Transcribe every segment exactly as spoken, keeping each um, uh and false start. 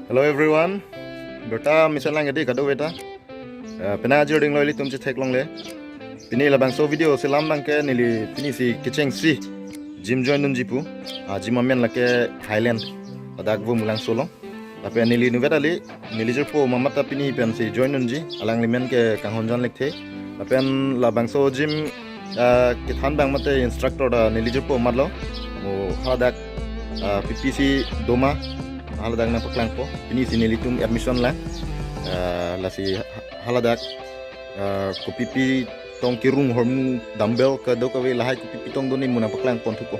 Hello everyone. Birta mesen lang edi kadokave ta. Eh, penang ajir ding lo ilitum chetheklongle. Pini labangso video selam abangke neli pini si kechengsi gym join dunji pu. Ah, gym amen lake Highland. Ladak Vumulangso along. Lapen neli inutvet ali, neli jirpo mamat ta pini pensi join dunji. Alangli men ke Kanghonjan Lekthe. Lapen labangso gym, ah, kethan abang mate instructor ta neli jirpo mamat lo. Mo haladak, ah, P P C doma, haladak nangpaklangpo. Pini si nelitum admission lang. Ah, lasi ha-, haladak, ah, kopipi tong kerung hormu dumbbell kadokave lahai kopipi tong do ne mo nangpaklangpon thupo.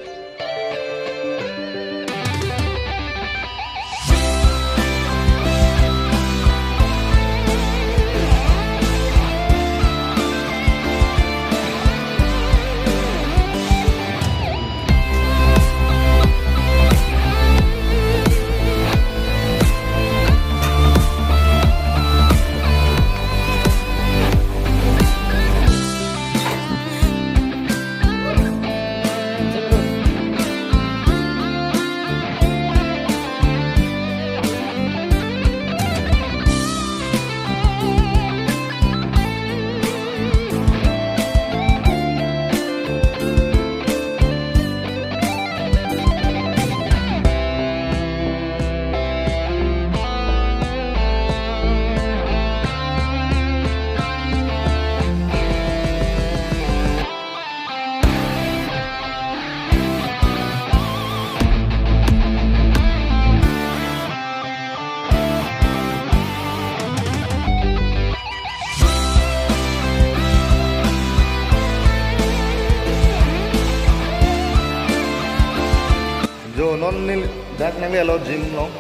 Jo non neli dak nanglelo gym along,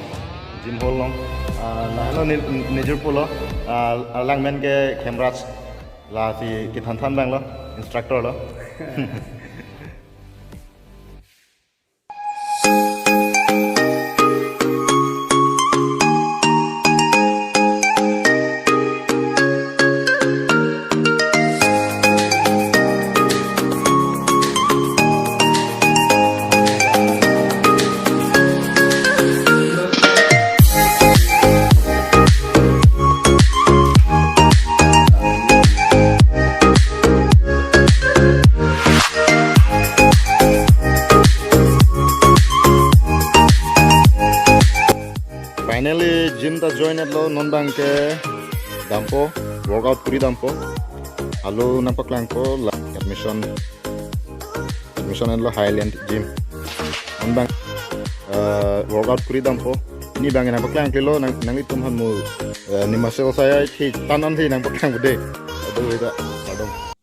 gym hall along. Ah, lahelo neli, neli jirpo lo, ah, alang men ke Khemraj, lasi kethanthan abang lo, instructor lo. Finally, gym ta join etlo, non abangke dampo, workout kuri dampo. Alo nangpaklangpo la admission. Admission etlo Highland Gym. Non abang, eh, workout kuri dampo. Pini abang nangpaklangklelo nang, nanglitum aphan mo, eh, ne muscle saya thi tanan thi nangpaklangpo de. Aduh, ida, pardon.